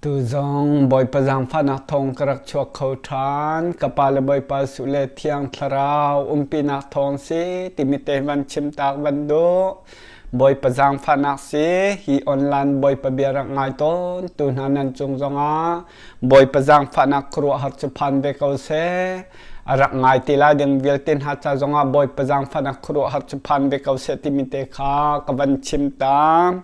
Tu zong Bawipa zaangfahnak thawng ka rak chuak kho ṭhan. Ka pa le Bawipa Suh le Thiang Thlarau umpinak thawng si timi te van chim tak van duh. Bawipa zaangfahnak si hi online Bawipa bia rak ngai tawn tu hna nan cung zongah Bawipa zaangfahnak khuaruahhar cu phan ve ko seh. A rak ngai ti lai ding vialte hna ca zongah Bawipa zaangfahnak khuaruahhar cu phan ve ko seh timi te kha ka van chim ta.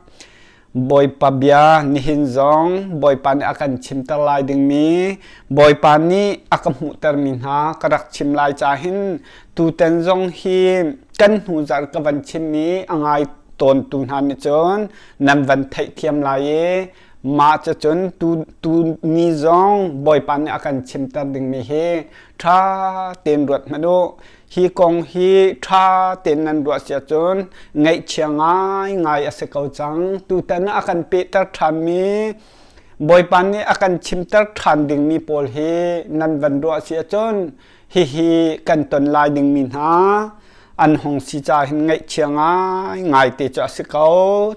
Bawipa bia nihin zong Bawipa nih a kan chimter lai dingmi Bawipa nih a ka hmuhtermi hna ka rak chim lai ca hin tutan zong hi kan hnu zarh ka van chimmi a ngai tawntu hna nih cun nan van theihthiam lai i mah cucun tu, tu ni zong Bawipa nih a kan chimter dingmi hi ṭha tein ruat hmanh u. Hi kong hi ṭha tein nan ruah si ahcun ngaihchia ngaingai a si ko cang. Tutan ah a kan pehter ṭhanmi Bawipa nih a kan chimter ṭhan dingmi pawl hi nan van ruah si ahcun hihi kan ton lai dingmi hna an hung si caah hin ngaihchia ngaingai te cu a si ko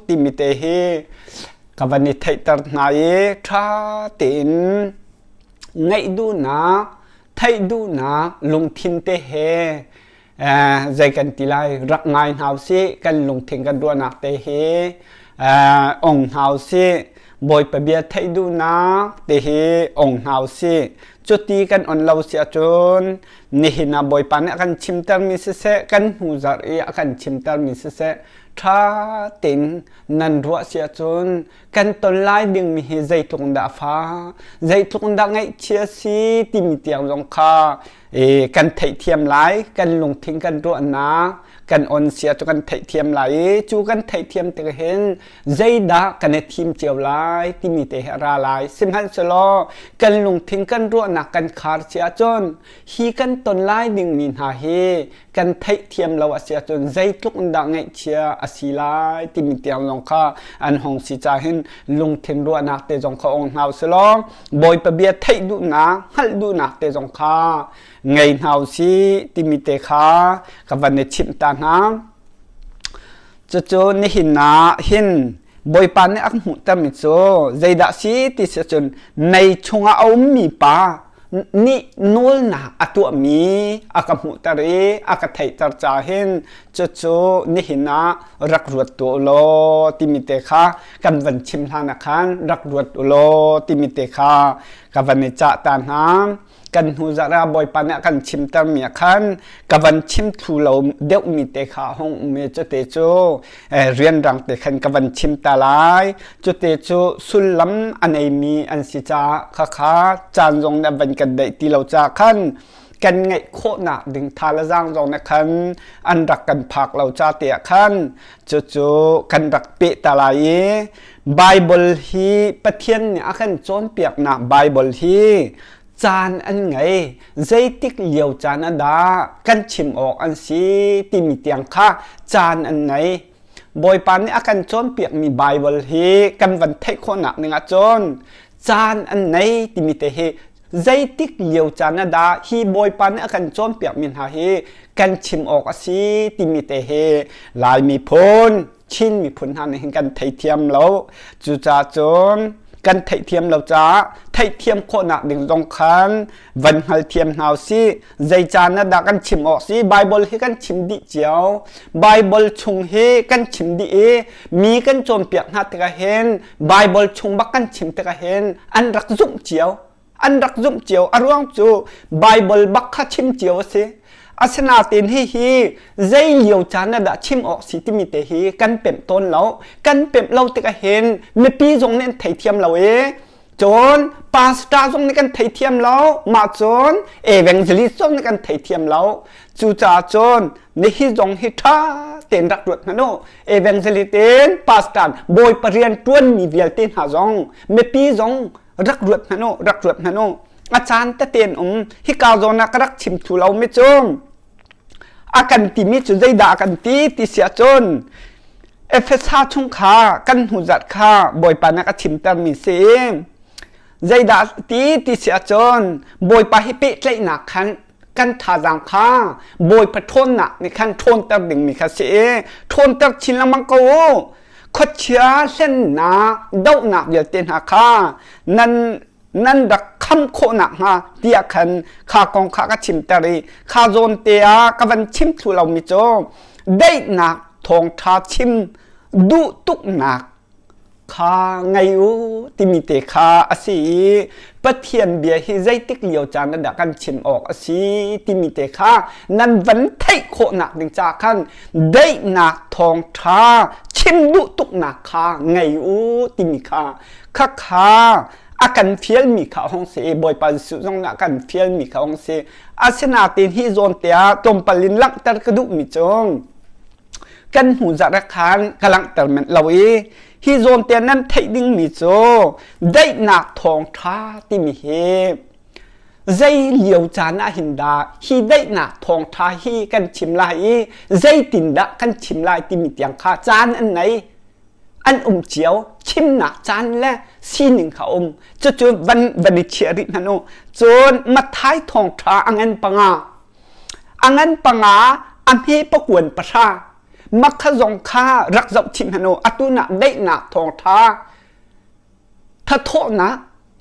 timi te hi ka van i theihter hna i ṭha tein ngaih duhnak theih duhnak lungthin te he zei kan ti lai rak ngai hna usih kan lungthin kan ruahnak te hi ong hna usih Bawipa bia theih duhnak te hi ong hna usih cuti kan on lo si ahcun nihin ah Bawipa nih a kan chimtermi siseh kan hnu zarh i a kan chimtermi siseh ṭha tein nan ruah si ahcun kan ton lai dingmi hi zeitluk in dah a fah zeitluk in dah ngaihchia si timi tiang zong kha kan theihthiam lai kan lungthin kan ruahnak kan on sia cu kan theihthiam lai i cu kan theihthiam tik hin zeidah kan i thim cio lai timi te hi a ra lai sihmanhsehlaw kan lungthin kan ruahnak kan khar si ahcun hi kan ton lai dingmi hna hi kan theihthiam lo a si ahcun zeitluk in dah ngaihchia a si lai timi tiang zong kha an hong si ca hin lungthin ruahnak te zong kha ong hna usih Bawipa bia theih duhnak hngalh duhnak te zong kha ngei hna usih timi te kha ka van i chimh ta hna. Cucu nihin ah hin Bawipa nih a hmuhtermi cu zeidah si ti si cun mei chungah a ummi pa nih nawlnak a tuahmi a ka hmuhter i a ka theihter ca hin cucu nihin ah rak ruat tuah u law timi te kha kan van chim hlan ah khan rak ruat u law timi te kha ka van i cah ta hna. Kan hnu zarh ah Bawipa nih a kan chimtermi ah khan ka van chim thlu lo deuhmi te kha a hung um i cute cu rianrang te khan ka van chim ta lai. Cute cu sullam a neimi an si caah khakha caan zong nih a van kan daih ti lo caah khan kan ngeih khawhnak ding tha le zaang zong nih khan an rak kan phak lo ca te ah khan cucu kan rak peh ta lai i Bible hi Pathian nih a kan cawnpiaknak Bible hi caan an ngei zeitik lio caan ah dah kan chim awk an si timi tiang kha caan an ngei Bawipa nih a kan cawnpiakmi Bible hi kan van theih khawhnak ning ahcun caan an nei timi te hi zeitik lio caan ah dah hi Bawipa nih a kan cawnpiakmi hna hi kan chim awk a si timi te hi Lai miphun Chin miphun hna nih hin kan theithiam lo cucaah cun kan theihthiam lo caah theihthiam khawhnak ding zong khan van hngalthiam hna usih zei caan ah dah kan chim awk si Bible hi kan chim dih cio Bible chung hi kan chim dih i mi kan cawnpiak hna tikah hin Bible chung bak kan chim tikah hin an rak zumh cio an rak zumh cio a ruang cu Bible bak kha chim cio a si asinain hihi zei lio caan ah dah chim awk si timi te hi kan pemh tawn lo kan pemh lo tikah hin mipi zong nih an theithiam lo i Cun pastor zong nih kan theithiam lo, mah cun evangelist zong nih kan theithiam lo. Cucaah cun nihi zong hi ṭha tein rak ruat hmanh u. Evangelist in pastor bawipa rian ṭuanmi vialte hna zong mipi zong rak ruat hmanh u, rak ruat hmanh u. A caan tete an um. Hika zawn ah ka rak chim thlu lo mi cu a kan timi cu zeidah a kan ti ti si ahcun Efesa chung kha kan hnu zarh kha Bawipa nih a chimtermi si. Zeidah ti ti si ahcun Bawipa hi pehtlaihnak khan kan thazaang kha Bawipa ṭhawnnak nih khan ṭhawnter dingmi kha si i ṭhawnter chin lengmang ko u. Khuachia hlennak dohnak vialte hna kha nan nan rak kham khawh nakhnga tiah khan kha kong kha ka chimter i kha zawn te ah ka van chim thlu lomi cu daihnak thawngṭha chim duh tuknak kha ngei u timi te kha a si i Pathian bia hi zeitik lio caan ah dah kan chim awk a si timi te kha nan van theih khawhnak ding ca khan daihnak thawngṭha chim duh tuknak kha ngei u timi kha khakha a kan fialmi kha hong si i Bawipa Jesuh zong nih a kan fialmi kha hong si. Asinain hi zawn te ah tlawmpal in langhter ka duhmi cu kan hnu zarh ah khan ka langhter manh lo i hi zawn te nan theih dingmi cu daihnak thawngṭha timi hi zei lio caan ah hin dah hi daihnak thawngṭha hi kan chim lai i zeitindah kan chim lai timi tiang kha caan an nei an um cio chimnak caan le sining kha um cucu van van i chiah rih hmanh u cun Matthai thawngṭha a ngan panga A ngan panga, a hme pakuan pahra. Makha zong kha rak zoh chih hmanh u. Atu nak daihnak thawngṭha, thathawhnak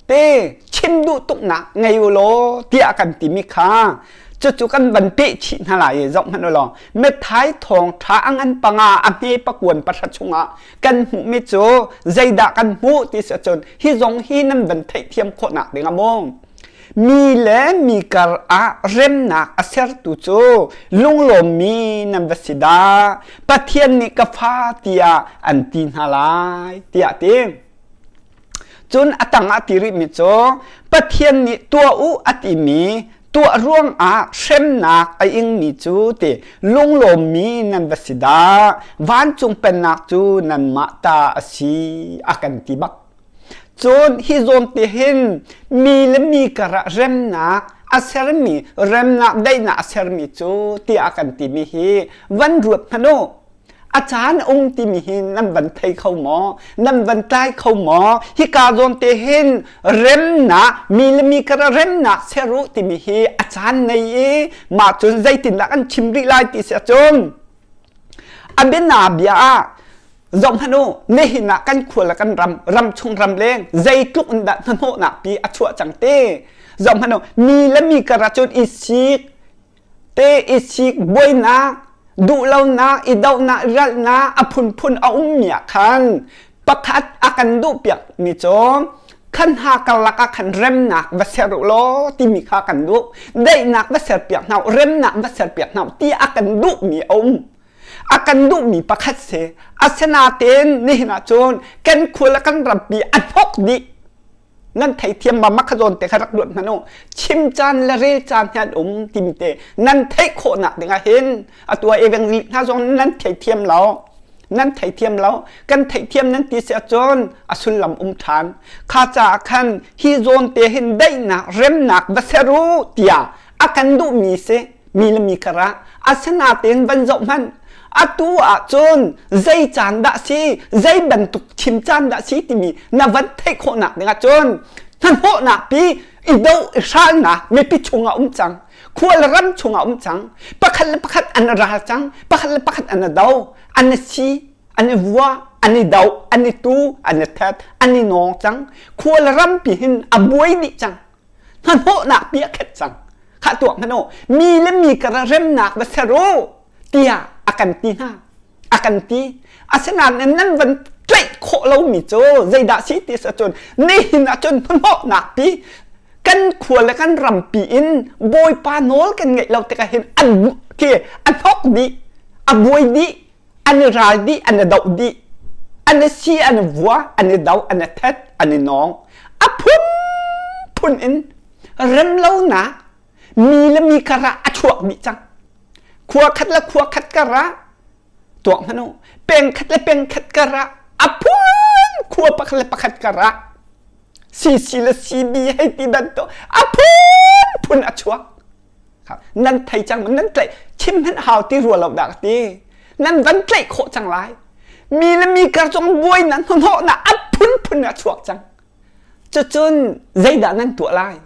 te chim duh tuknak ngei u law tiah kan timi kha cucu kan van peh chih hna lai i zoh hmanh u law Matthai thawngṭha a ngan panga a hme pakuan pahra chungah kan hmuhmi cu zeidah kan hmuh ti si ahcun hi zong hi nan van theihthiam khawhnak ding a maw? Mi le mi kar ah remnak a sertu cu lunglawmmi nan va si dah. Pathian nih ka fa tiah an ti hna lai tiah a ti. Cun a tangah ti rihmi cu Pathian nih tuah u a timi tuah ruangah hremnak a ingmi cu ti lunglawmmi nan va si dah. Vancung pennak cu nanmah ta a si a kan ti bak. Cun hi zawn te hin mi le mi karah remnak a sermi remnak daihnak a sermi cu tiah kan timi hi van ruat hmanh u. A caan um timi hi nan van thei kho maw? Nan van tlai kho maw? Hika zawn te hin remnak mi le mi karah remnak ser u timi hi a caan nei i mah cun zeitindah kan chim rih lai ti si ahcun a bianabia ah Zohhmanh u, nihin ah kan khua le kan ram, ram chung ram leng zeitluk in dah hnahnawhnak pi a chuah cang te. Zohhmanh u, mi le mi kar ah cun i sik te i sik buainak, duhlonak, i dohnak, i ralhnak a phunphun a ummi ah khan pakhat a kan duhpiak mi cu khan hna karlak ah khan remnak va ser u law timi kha kan duh. Daihnak va serpiak hna u, remnak va serpiak hna u ti a kan duhmi a um. A kan duhmi pakhat si. Asinain nihin ah cun kan khua le kan rampi a hnok dih. Nan theithiam ma makha zawn te kha rak luat hmanh u. Chim caan le rel caan hi an um timi te nan theih khawhnak ding ah hin atu ah evangelist hna zong nan theithiam lo. Nan theithiam lo. Kan theihthiam nan ti si ahcun a sullam um ṭhan. Kha caah khan hi zawn te hin daihnak, remnak va ser u tiah a kan duhmi si. Mi le mi karah asinain van zoh hmanh atu ahcun zei caan dah si zei bantuk chim caan dah si timi na van theih khawhnak ding ahcun hnahnawhnak pi i do i hralnak mipi chungah um cang khual ram chungah um cang pakhat le pakhat an ral cang pakhat le pakhat an do an si an i vua an i do an i tu an i that an i nawng cang khual rampi hin a buai dih cang hnahnawhnak pi a khat cang khah tuak hmanh u mi le mi kar ah remnak va ser u tiah a kan ti hna a kan ti asinain nan van tlaih khawh lomi cu zeidah si ti si cun nihin ahcun hnahnawhnak pi kan khua le kan rampi in bawipa nawl kan ngeih lo tikah hin an khi a hnok dih a buai dih an i ral dih an i doh dih an i si an i vua an i do an i thet an i nawng a phunphun in remlonak mi le mi karah a chuak dih cang khua khat le khua khat karah tuak hmanh u peng khat le peng khat karah a phun khua pakhat le pakhat karah CC le CB hei ti bantuk a phunphun a chuak Nan thei cang nan tlaih chim hmanh hau ti rua lo dah ka ti. Nan van tlaih khawh cang lai. Mi le mi kar zong buai nan hnawh na a phunphun a chuak cang. Cucun zeidah nan tuah lai?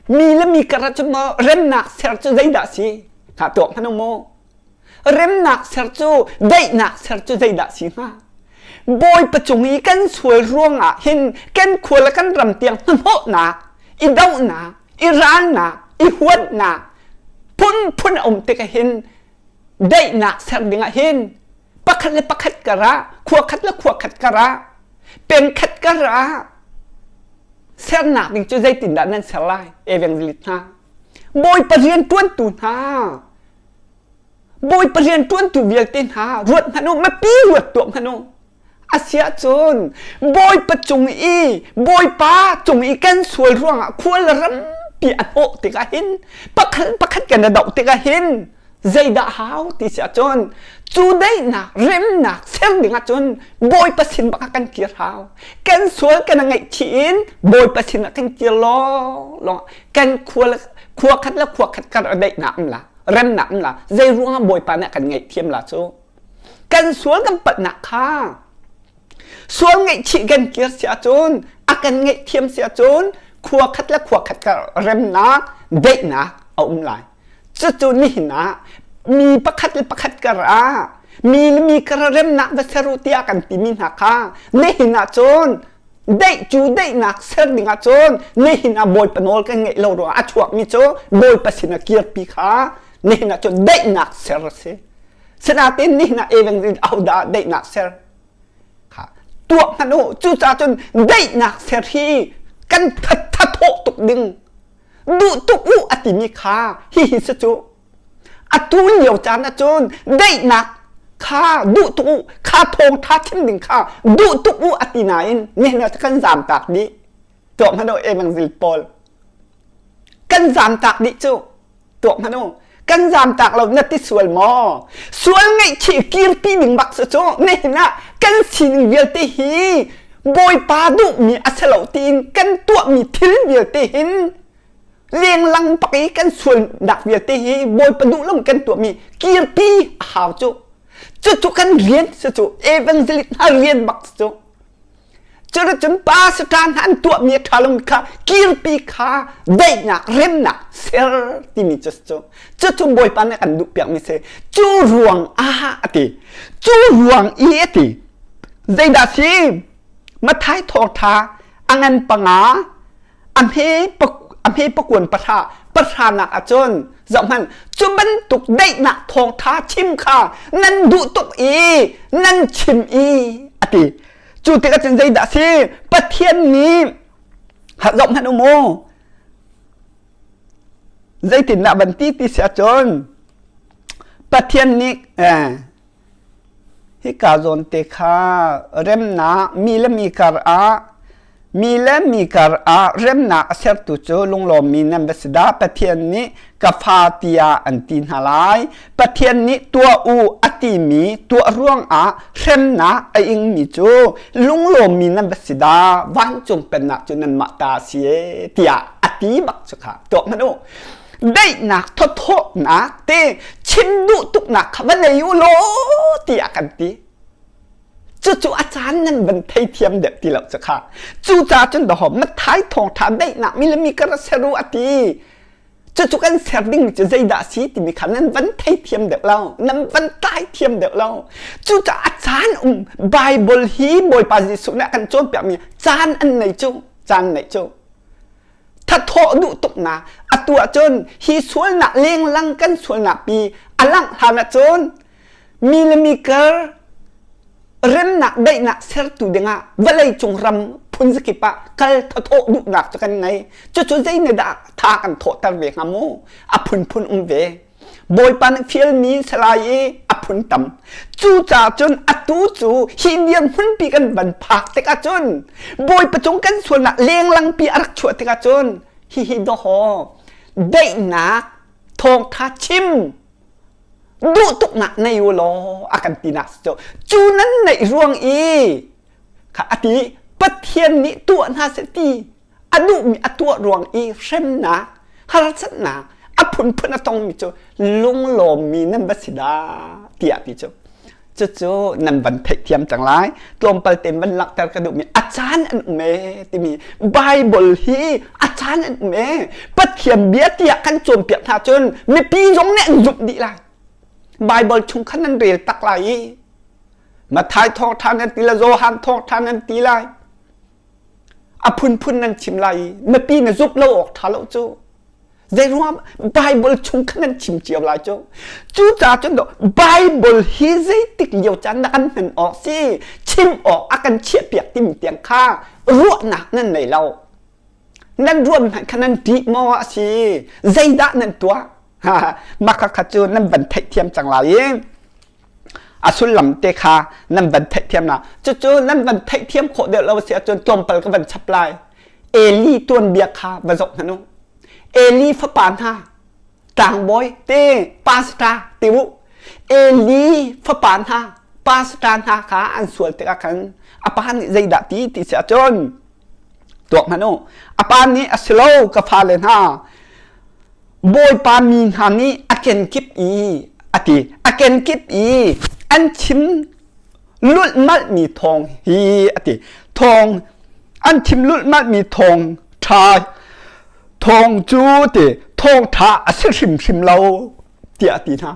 Mi le mi kar ah cun maw remnak ser cu zeidah si? Kha tuak hmanh u mu. Remnak ser cu daihnak ser cu zeidah si hnga? Bawipa cung i kan sual ruangah hin kan khua le kan ram tiang hnahnawhnak, i dohnak, i ralnak, i huatnak phunphun a um tikah hin daihnak ser dingah hin pakhat le pakhat karah, khua khat le khua khat karah, peng khat karah sernak ding cu zeitindah nan ser lai evangelist hna Bawipa rian ṭuantu hna Bawipa rian ṭuantu vialte hna ruat hmanh u, mipi ruat tuah hmanh u. Asiahcun Bawipa cung i Bawipa cung i kan sual ruangah khual rampi a hnawh tikah hin pakhat pakhat kan i doh tikah hin zeidah hau ti si ahcun cu daihnak remnak ser ding ahcun Bawipa sin bak ah kan kir hau. Kan sual kan ngaihchih in Bawipa sin ah kan kir lawng lawng kan khua khua khat le khua khat kar a daihnak um la. Remnak um la zei ruangah Bawipa nih a kan ngaihthiam la cu kan sual kan palhnak kha sual ngaihchih kan kir si ahcun a kan ngaihthiam si ahcun khua khat le khua khat ka remnak daihnak a um lai cucu nihin ah mi pakhat le pakhat kar ah mi le mi kar remnak va ser u tiah kan timi hna kha nihin ah cun Daih cu daihnak ser ding ahcun nihin ah Bawipa nawl kan ngeih lo ruangah a chuakmi cu Bawipa sin ah kirpi kha nihin ah cun daihnak ser a si. Sinain nihin ah evangelist ahodah daihnak ser kha tuah hmanh u. Cucaah cun daihnak ser hi kan thathawh tuk ding duh tuk u a timi kha hihi si cu Atu lio caan ahcun daihnak kha duh tuk u, kha thawngṭha chim ding kha duh tuk u a ti nain nihin ah kan zaamtak dih. Tuah hmanh u evangel pawl. Kan zaamtak dih cu. Tuah hmanh u. Kan zaamtak lo na ti sual maw? Sual ngaihchih kirpi ding bak cu cu nihin ah kan sining vialte hi Bawipa duhmi a si lo tiin kan tuahmi thil vialte hin lenglang pak i kan sualnak vialte hi Bawipa duh lo kan tuahmi kirpi a hau cu cucu kan rian si cu evangelist hna rian bak si cu cuticun pastor hna an tuahmi a ṭha lomi kha kirpi kha daihnak remnak ser timi cu si cu cucu Bawipa nih a kan duhpiakmi si cu ruang ah a ti cu ruang i a ti zeidah si Mathai thawngṭha a ngan panga a hme pakuan pahra pahranak ahcun zohhmanh cu bantuk daihnak thawngṭha chim kha nan duh tuk i nan chim i a ti cu tikah cun zeidah a si Pathian nih zohhmanh u mu zeitindah van ti ti si ahcun Pathian nih eh, Hika zawn te kha remnak mi le mi kar ah mi le mi kar ah remnak a sertu cu lunglawmmi nan va si dah. Pathian nih ka fa tiah an ti hna lai. Pathian nih tuah u a timi tuah ruangah hremnak a ingmi cu lunglawmmi nan va si dah. Vancung pennak cu nanmah ta a si ee tiah a ti bak cu kha tuah hmanh u. Daihnak thawthawhnak te chim duh tuknak kha va nei u law tiah kan ti. Cucu a caan nan van theithiam deuh ti lo cu kha. Cucaah cun dahawm Matthai thawngṭha daihnak mi le mi ka ra ser u a ti. Cucu kan ser ding cu zeidah a si timi kha nan van theithiam deuh lo, nan van tlai thiam deuh lo. Cucaah a caan um Bible hi Bawipa Jesuh nih a kan cawnpiakmi caan an nei cu, caan neih cu. Thathawh duh tuknak atu ahcun hi sualnak lenglang kan sualnak pi a langh hlan ahcun mi le mi kar remnak daihnak sertu dingah vawlei cung ram phun zakip ah kal thathawh duhnak cu kan ngei cucu zei nih dah tha kan thawhter ve hnga mu a phunphun um ve Bawipa nih fialmi salai i a phun tam. Cucaah cun atu cu hi dirhmunpi kan van phak tikah cun Bawipa cung kan sualnak lenglangpi a rak chuah tikah cun hihi dawhaw daihnak thawngtha chim duh tuknak nei u law a kan tinak si cu cu nan neih ruang i kha a ti Pathian nih tuah hna seh ti a duhmi a tuah ruang i hremnak harsatnak a phunphun a tongmi cu lunglawmmi nan va si dah tiah ti cu cucu nan van theihthiam cang lai tlawmpal tein van langhter ka duhmi a caan an um ee timi Bible hi a caan an um ee Pathian bia tiah kan cawnpiak hna cun mipi zong nih an zumh dih lai Bible chung khan nan rel tak lai i. Matthai thawngṭha nan ti lai, Johan thawngṭha nan ti lai. A phunphun nan chim lai i mipi na zumh lo awk ṭha lo cu. Zeiruang Bible chung khan nan chim cio lai cu. Cucaah cun Bible hi zeitik lio caan dah kan hman awk si, chim awk a kan chiahpiak timi tiang kha ruahnak nan nei lo. Nan ruah hmanh kha nan ṭih maw a si? Zeidah nan tuah? Mah kha cu nan van theihthiam cang lai i a sullam te kha nan van theihthiam na. Cucu nan van theihthiam khawh deuh lo a si ahcun tlawmpal ka van chap lai. Eli tuanbia kha va zoh hmanh u. Eli fapa hna tlangbawi te pastor ti u. Eli fapa hna pastor hna kha an sual tikah khan a pa nih zeidah ti ti si ahcun Tuak hmanh u. A pa nih a si lo ka fale hna. Bawipa mi hna nih a kenkip i a ti. A kenkip i an chim lulhmalhmi thawng hi a ti. Thawng an chim lulhmalhmi thawng ṭha thawng cu ti thawng ṭha a si hrimhrim lo tiah a ti hna.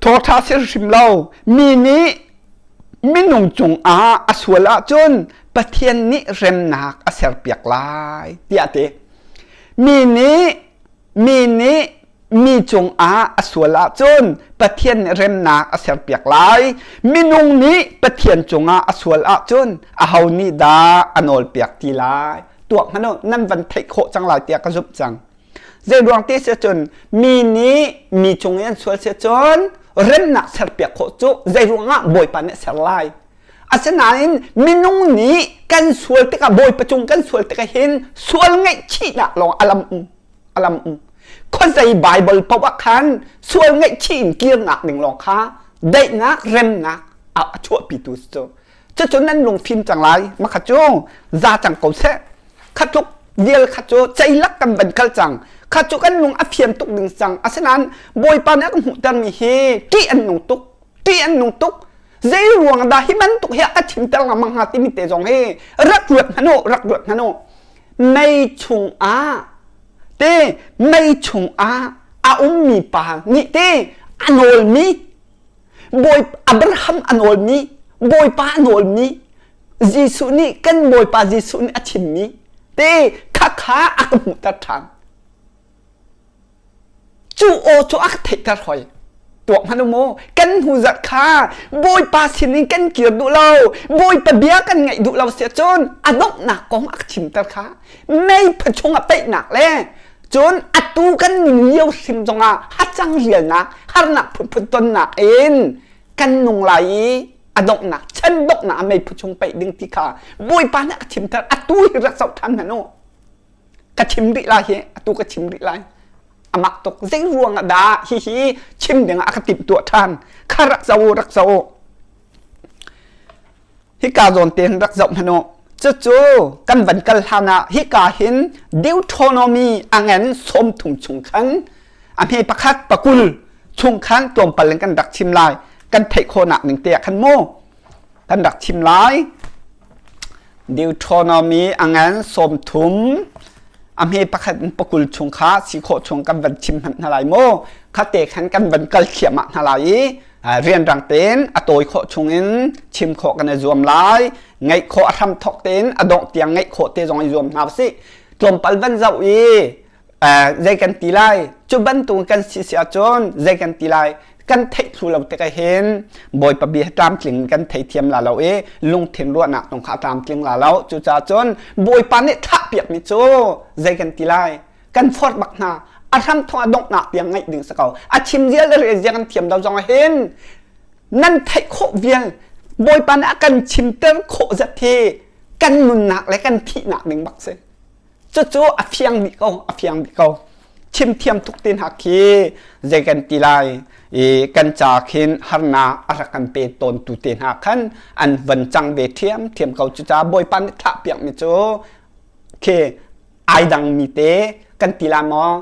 Thawngṭha si hrim lo. Mi nih minung cungah a sual ahcun Pathian nih remnak a serpiak lai tiah a ti. Mi nih mi nih mi cungah a sual ahcun Pathian nih remnak a serpiak lai. Minung nih Pathian cungah a sual ahcun aho nih dah a nawlpiak ti lai? Tuak hmanh u, nan van theih khawh cang lai tiah ka zumh cang. Zeiruang ti si cun mi nih mi cung i an sual si cun remnak serpiak khawh cu zeiruangah Bawipa nih a ser lai. Asinain minung nih kan sual tikah Bawipa cung kan sual tikah hin sual ngaihchihnak lawng a lam um a lam um. Khuazei Bible paoh ah khan sual ngaihchih in kirnak ding lawng kha daihnak remnak a chuahpitu cu. Cucu nan lungfim cang lai makha cu za cang ko seh. Kha tluk vial kha cu ceilak kan van kal cang. Kha cu kan lung a fian tuk ding cang. Asinain Bawipa nih a kan hmuhtermi hi ṭih an nung tuk. Ṭih an nung tuk. Zei ruang dah hi bantuk hi a ka chimter lengmang hnga timi te zong hi rak ruat hmanh u, rak ruat hmanh u. Mei chungah te mei chungah a ummi pa nih te a nawlmi Bawi Abraham a nawlmi, Bawipa a nawlmi, Jesuh nih kan Bawipa Jesuh nih a chimmi te khakha a ka hmuhter ṭhan. Cu aw cu a ka theihter hoi. Tuak hmanh u mu, kan hnu zarh kha Bawipa sinin kan kir duh lo, Bawipa bia kan ngaih duh lo si ahcun a donghnak kong a ka chimter kha mei pha chungah peihnak le Cun atu kan nun lio hrim zongah hacang rialnak, harnak phunphun tonnak in kan nung lai i a donghnak, chan donghnak ah meiphu chung paih ding ti kha Bawipa nih a ka chimter. Atu hi rak zoh ṭhan hmanh u. Ka chim rih lai hi, atu ka chim rih lai. Amak tuk. Zei ruang ah dah hihi chim ding ah a ka timhtuah ṭhan. Kha rak zoh u, rak zoh u. Hika zawn te hin rak zoh hmanh u. Cucu kan van kal hlan ah hika hin Deuteronomy a ngan 30 chung khan a hme pakhat pakul chung khan tlawmpal in kan rak chim lai. Kan theih khawhnak ning te ah khan mu kan rak chim lai. Deuteronomy a ngan 30 a hme pakhat in pakul chung kha si khawh chung kan van chim hmanh hna lai mu. Kha te khan kan van kal thliahmah hna lai i rianrang tein a tawi khawh chungin chim khawh kan i zuam lai ngaih khawh a hram thawk tein a dongh tiang ngaih khawh te zong i zuam hna usih tlawmpal van zoh i zei kan ti lai cu bantuk kan si si ahcun zei kan ti lai kan theih thlu lo tik hin bawipa bia tlamtling kan theithiam la lo i lungthin ruahnak zong kha tlamtling la lo cucaah cun bawipa nih thlah piakmi cu zei kan ti lai kan forh bak hna a hram thong a donghnak tiang ngaih ding si ko a chim zia le rel zia kan thiam do zong hin nan theih khawh vial bawipa nih a kan chimter khawh zat hi kan nunnak le kan thihnak ding bak si cucu a fiang dih ko a fiang dih ko chim thiam tuk tin hak khi zei kan ti lai i kan ca khin harnak a rak kan pe tawn tu te hna khan an van cang ve thiam thiam ko cucaah bawipa nih thlah piak mi cu khi ai dangmi te kan ti la maw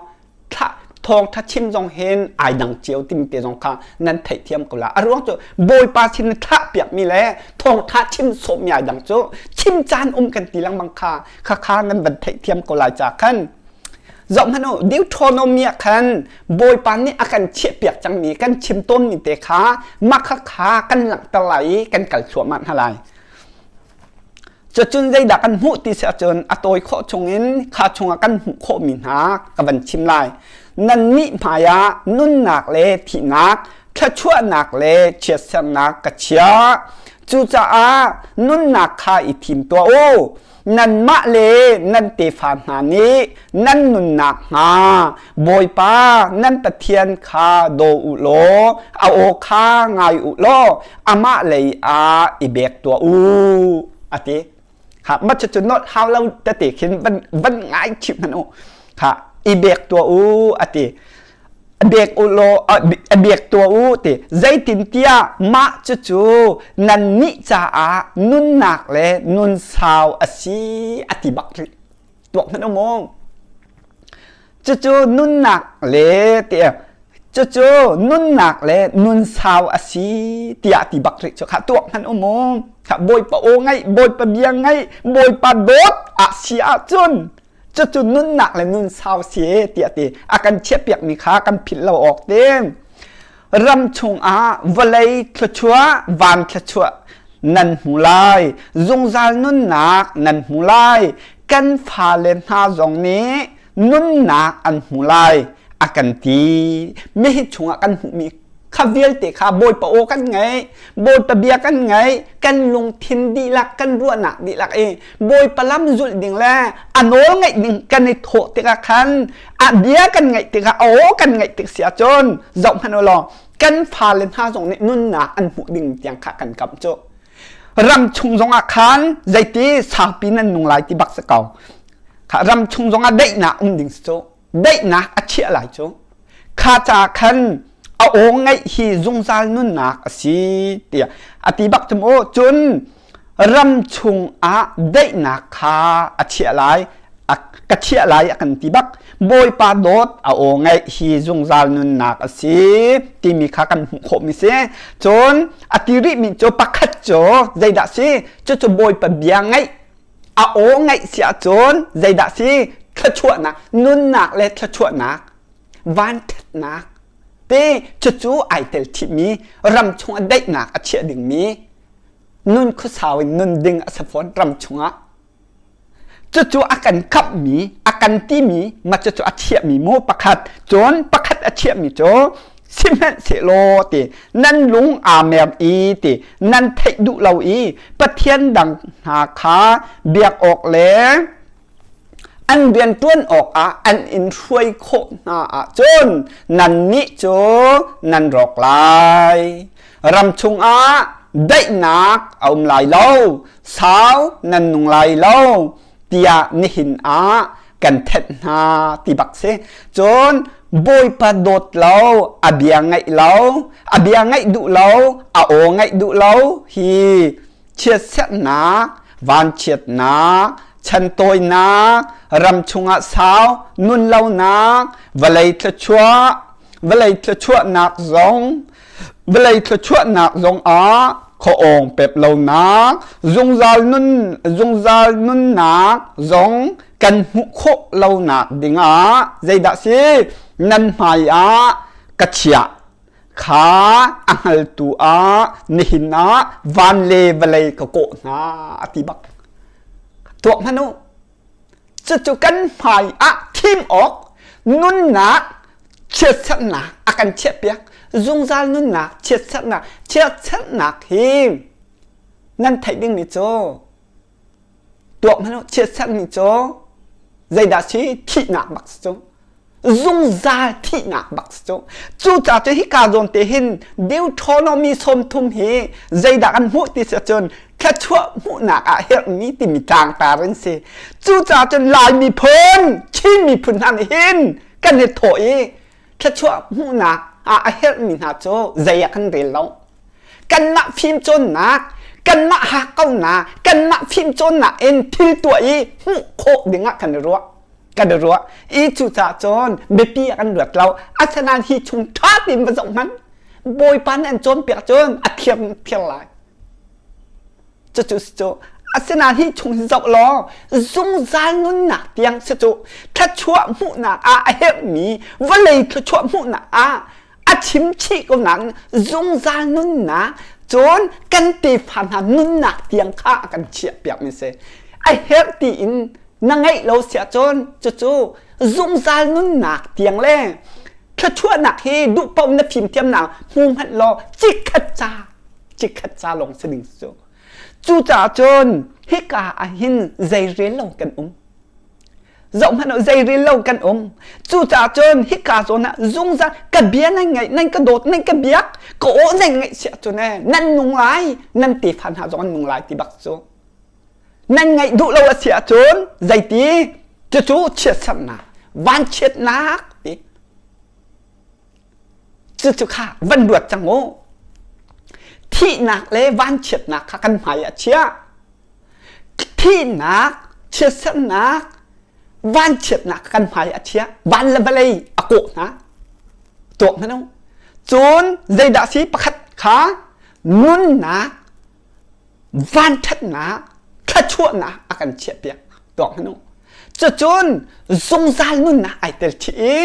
thawngtha chim zong hin ai dang cio timi te zong kha nan theihthiam ko la a ruang cu bawipa sin na thlah piakmi le thawngtha chim sawmmi ai dang cu chim caan um kan ti lengmang kha kha kha nan van theihthiam ko lai ca khan. Zohhmanh u, Deuteronomy ah khan Bawipa nih a kan chiahpiak cangmi kan chim tawnmi te kha mah kha kan langhter lai i kan kal thluahmah hna lai. Cucun zeidah kan hmuh ti si ahcun a tawi khawh chungin kha chungah kan hmuh khawhmi hna ka van chim lai. Nannih hmaiah nunnak le thihnak, thluachuahnak le chiatsernak ka chiah. Cucaah nunnak kha i thim tuah u. Nanmah le nan tefa hna nih nan nunnak hnga Bawipa nan Pathian kha daw u law a aw kha ngai u law amah lei ah i bek tuah u a ti. Ha ma cu not hau lo tete khin van van ngai chim hmanh u. Ha i bek tuah u a ti. A bek u law a bek tuah u ti zeitintiah mah cucu nannih caah nunnak le nun sau a si a ti bak rih tuak hmanh u mu cucu nunnak le tiah cucu nunnak le nun sau a si tiah ti bak rih cu kha tuak hmanh u mu kha bawipa aw ngaih bawipa bia ngaih bawipa dawt a si ahcun cucu nunnak le nun sau si tiah ti a kan chiahpiakmi kha kan philh lo awk te ram chungah vawlei thluachuah van thluachuah nan hmu lai zungzal nunnak nan hmu lai kan fale hna zong nih nunnak an hmu lai a kan ti mihi chungah kan hmuhmi kha vialte kha Bawipa aw kan ngaih Bawipa bia kan ngaih kan lungthin dihlak kan ruahnak dihlak i Bawipa lam zulh ding le a nawl ngaih ding kan i thawh tikah khan a bia kan ngaih tikah a aw kan ngaih tik si ahcun zoh hmanh u law kan fale hna zong nih nunnak an hmuh ding tiang kha kan kamh cu ram chung zongah khan zeiti saupi nan nung lai ti bak si ko kha ram chung zongah daihnak um ding si cu daihnak a chiah lai cu kha ca khan a aw ngaih hi zungzal nunnak a si tiah a ti bak tum aw cun ram chung ah daihnak kha a chiah lai ka chiah lai a kan ti bak bawipa dawt a aw ngaih hi zungzal nunnak a si timi kha kan hmuh khawh mi si cun a ti rih mi cu pakhat cu zeidah si cucu bawipa bia ngaih a aw ngaih si ahcun zeidah si thluachuahnak nunnak le thluachuahnak vanthatnak te cucu ai tel chihmi ram chungah daihnak a chiah dingmi nun khuasau in nun ding a si fawn ram chungah cucu a kan khamhmi a kan timi ma cucu a chiahmi mu pakhat cun pakhat a chiahmi cu sihmanhsehlaw ti nan lung aa mer i ti nan theih duh lo i pathian dang hna kha biak awk le an rian ṭuan awkah an in hruai khawh hna ahcun nannih cu nan rawk lai. Ram chungah daihnak a um lai lo, sau nan nung lai lo tiah nihin ah kan thenh hna ti bak si. Cun Bawipa dawt lo, a bia ngaih lo, a bia ngaih duh lo, a aw ngaih duh lo hi chiatserhnak, vanchiatnak, chantawinak, ram chungah sau nun lonak, vawlei thluachuah, vawlei thluachuahnak zong, vawlei thluachuahnak zong ah khuaawng pep lonak, zungzal nun zungzal nunnak zong kan hmuh khawh lonak dingah zeidah si nan hmai ah ka chiah kha a hngaltu ah nihin ah van le vawlei ka kawh hna a ti bak tuak hmanh u cucu kan hmai ah thim awk nunnak chiatserhnak a kan chiahpiak zungzal nunnak chiatserhnak chiatserhnak hi nan theih dingmi cu tuak hmanh u chiatserhmi cu zeidah si thihnak bak si cu zungzal thihnak bak si cu cucaah cu hika zawn te hin Deuteronomy 30 hi zeidah kan hmuh ti si cun thluachuah hmuhnak ah herhmi timi tlangtar an si cucaah cun Lai miphun Chin miphun hna nih hin kan i thawh i thluachuah hmuhnak ah a herhmi hna cu zei ah kan rel lo kanmah fimcawnnak kanmah hakkaunak kanmah fimcawnnak in thil tuah i hmuh khawh dingah kan i ruah kan i ruah i cucaah cun biapi ah kan ruat lo asinain hi chung ṭha tein va zoh hmanh bawipa nih an cawnpiak cun a thiam thiar lai cucu cu. Asinain hi chung hi zoh law zungzal nunnak tiang si cu thluachuah hmuhnak ah a herhmi vawlei thluachuah hmuhnak ah a chim chih ko nain zungzal nunnak cun kan tefa hna nunnak tiang kha a kan chiahpiakmi si. A herh tiin na ngeih lo siah cun cucu zungzal nunnak tiang le thluachuahnak hi duh paoh na fimthiamnak hmu hmanh law chikkhat ca chikkhat ca lawng si ding cu. Cucaah cun hika ah hin zeirel lo kan um. Zohhmanh u zeirel lo kan um. Cucaah cun hika zawn ah zungzal ka bia nan ngaih, nan ka dawt, nan ka biak, ka aw nan ngaih siah cun ee nan nung lai, nan tefa hna zong an nung lai ti bak cu. Nan ngaih duh lo a si ahcun zeiti cucu chiatserhnak, vanchiatnak ti. Cucu kha van ruat cang u. Thihnak le vanchiatnak kha kan hmai ah chiah. Thihnak, chiatserhnak, vanchiatnak kan hmai ah chiah. Van le vawlei a kawh hna. Tuak hmanh u. Cun zeidah si pakhat kha nunnak, vanṭhatnak, thluachuahnak a kan chiahpiak. Tuak hmanh u. Cucun zungzal nunnak ai tel chih i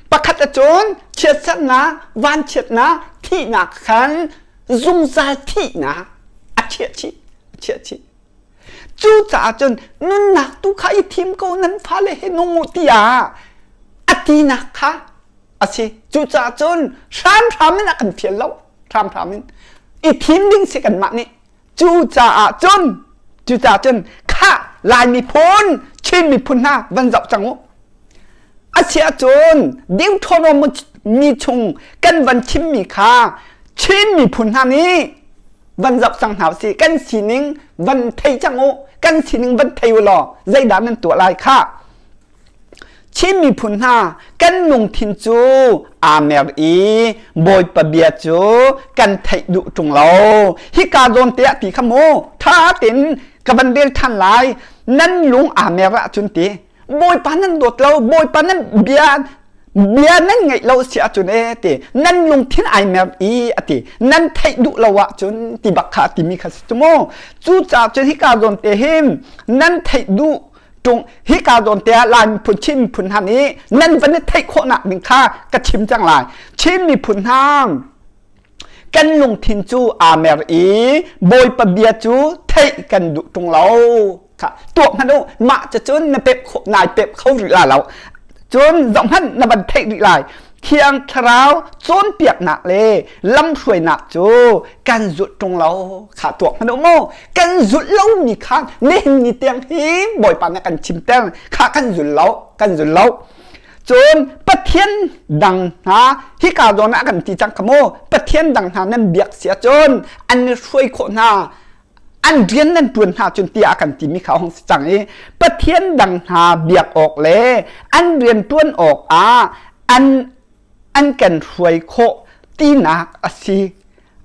pakhat ahcun chiatserhnak, vanchiatnak, thihnak khan zungzal thihnak a chiah chih, a chiah chih. Cucaah cun nunnak tu kha i thim ko nan fale he nung u tiah a tinak kha a si. Cucaah cun hramhram in a kan fial lo. Hramhram in i thim ding si kanmah nih. Cucaah cun cucaah cun khah Lai miphun Chin miphun hna van zoh cang u. A si ahcun Deuteronomy chung kan van chimmi kha Chin miphun hna nih van zoh cang hna usih. Kan sining van thei cang u. Kan sining van thei u law zeidah nan tuah lai khah. Chin miphun hna kan lungthin cu aa mer i Bawipa bia cu kan theih duh ṭung lo. Hika zawn te ah ti kha mu ṭha tein ka van rel ṭhan lai. Nan lung aa mer ahcun ti Bawipa nan dawt lo, Bawipa nan bia bia nan ngaih lo si ahcun ee ti nan lungthin ai mer i a ti nan theih duh lo ahcun ti bak kha timi kha si cu mu. Cucaah cun hika zawn te hin nan theih duh ṭung hika zawn te ah Lai miphun Chin miphun hna nih nan van i theih khawhnak ding kha ka chim cang lai. Chin miphun hna kan lungthin cu aa mer i Bawipa bia cu theih kan duh ṭung lo. Kha tuak hmanh u mah cucun na pep khawh nai pep kho rih la lo. Cun zohhmanh na van theih rih lai. Thiang Thlarau cawnpiaknak le lamhruainak cu kan zulh ṭung lo. Kha tuak hmanh u mu. Kan zulh lomi kha nihin ni tiang hi Bawipa nih a kan chimter. Kha kan zul lo, kan zul lo. Cun Pathian dang hna hika zawn ah kan ti cang kha mu. Pathian dang hna nan biak si ahcun an i hruai khawh hna. An rian nan ṭuan hna cun tiah a kan timi kha hong si cang i Pathian dang hna biak awk le an rian ṭuan awk ah an an kan hruai khawh tinak a si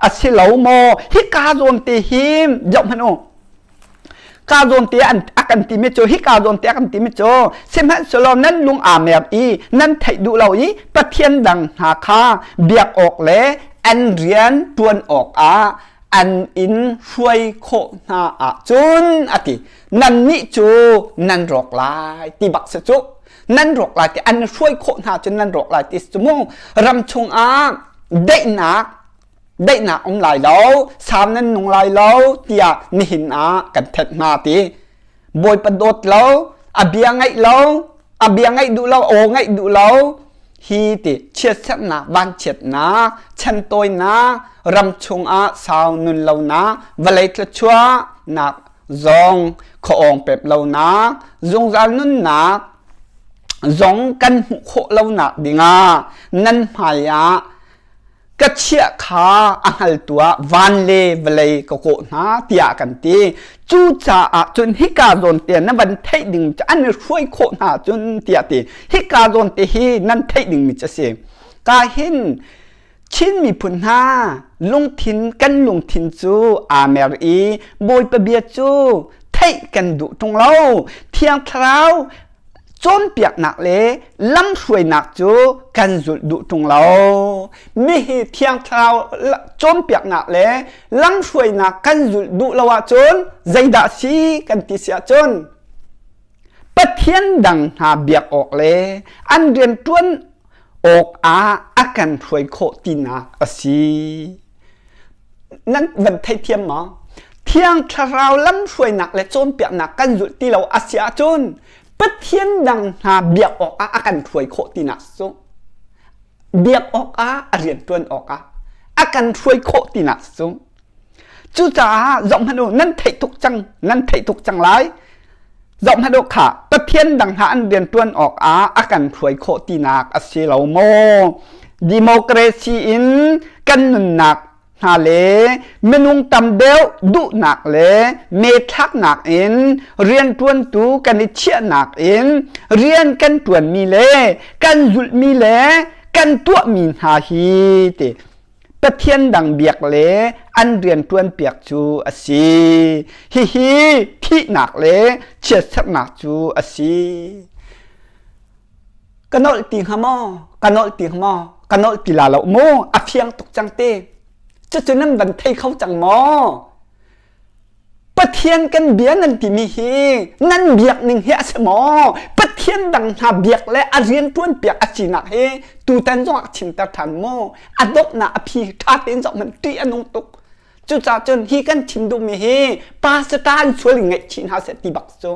a si lo maw hika zawn te hi zoh hmanh u ka zawn te an a kan timi cu hika zawn te a kan timi cu sihmanhsehlaw nan lung aa mer i nan theih duh lo i Pathian dang hna kha biak awk le an rian ṭuan awk ah an in hruai khawh hna ahcun a ti nannih cu nan rawk lai ti bak si cu nan rawk lai ti an hruai khawh hna cun nan rawk lai ti si cu mu ram chungah daihnak daihnak um lai lo sam nan nung lai lo tiah nihin ah kan thenh hna ti Bawipa dawt lo a bia ngaih lo a bia ngaih duh lo aw ngaih duh lo hi ti chiatserhnak vanchiatnak chantawinak ram chungah sau nun lonak vawlei thluachuahnak zong khuaawng pep lonak zungzal nunnak zong kan hmuh khawh lonak dingah nan hmai ah ka chiah kha a hngaltu ah van le vawlei ka kawh hna tiah kan ti. Cucaah cun hika zawn te na van theih ding cu an i hruai khawh hna cun tiah ti. Hika zawn te hi nan theih dingmi cu a si. Ka hin Chin miphun hna lungthin kan lungthin cu aa mer i Bawipa bia cu theih kan duh ṭung lo. Thiang Thlarau. Cawnpiaknak le lamhruainak cu kan zulh duh ṭung lo. Mihi Thiang Thlarau cawnpiaknak le lamhruainak kan zulh duh lo ahcun zeidah si kan ti si ahcun Pathian dang hna biak awk le an rianṭuan awkah a kan hruai khawh tinak a si. Nan van theithiam maw? Thiang Thlarau lamhruainak le cawnpiaknak kan zulh ti lo a si ahcun Pathian dang hna biak awkah a kan hruai khawh tinak cu biak awkah a rianṭuan awkah a kan hruai khawh tinak cu Cucaah zohhmanh u, nan theih tuk cang, nan theih tuk cang lai. Zohhmanh u kha, Pathian dang hna an rian ṭuan awkah a kan hruai khawh tinak a si lo maw? Democracy in kan nunnak hna le minung tam deuh duhnak le methlaknak in rianṭuantu kan i chiahnak in rian kan ṭuanmi le kan zulhmi le kan tuahmi hna hi ti Pathian dang biak le an rian ṭuanpiak cu a si. Hihi thihnak le chiatserhnak cu a si. Ka nolh ti hnga maw? Ka nolh ti hnga maw? Ka nolh ti la lo mu. A fiang tuk cang te. Cucu nan van thei kho cang maw? Pathian kan bia nan timi hi nan biak ning hi a si maw? Pathian dang hna biak le a rian ṭuan piak a sinak hi tutan zong ah chimter ṭhan maw? A donghnak a phi ṭha tein zoh hmanh ṭih a nung tuk. Cucaah cun hi kan chim duhmi hi pastor an sual in ngaihchih hna seh ti bak cu.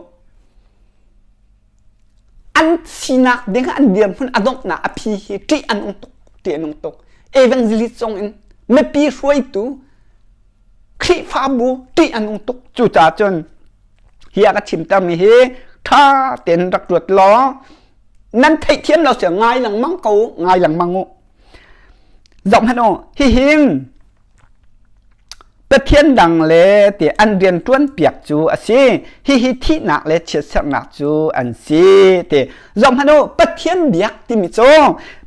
An sinak ding an dirhmun a donghnak a phi hi ṭih a nung tuk, ṭih a nung tuk. Evangelist zong in mipi hruaitu Khrihfabu ṭih a nung tuk. Cucaah cun hi a ka chimtermi hi ṭha tein rak ruat law nan theihthiam lo sia ngai lengmang ko ngai lengmang u. Zoh hmanh u, hihin Pathian dang le ti an rian ṭuan piak cu a si. Hihi thihnak le chiatserhnak cu an si ti. Zoh hmanh u, Pathian biak timi cu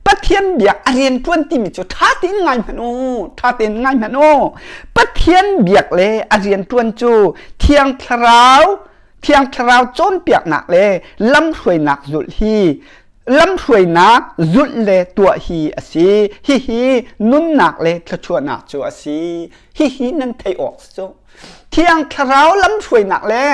Pathian biak a rian ṭuan timi cu ṭha tein ngai hmanh u, ṭha tein ngai hmanh u. Pathian biak le a rian ṭuan cu Thiang Thlarau Thiang Thlarau cawnpiaknak le lamhruainak zulh hi lamhruainak zulh le tuah hi a si. Hihi nunnak le thluachuahnak cu a si. Hihi nan theih awk cu. Thiang Thlarau lamhruainak le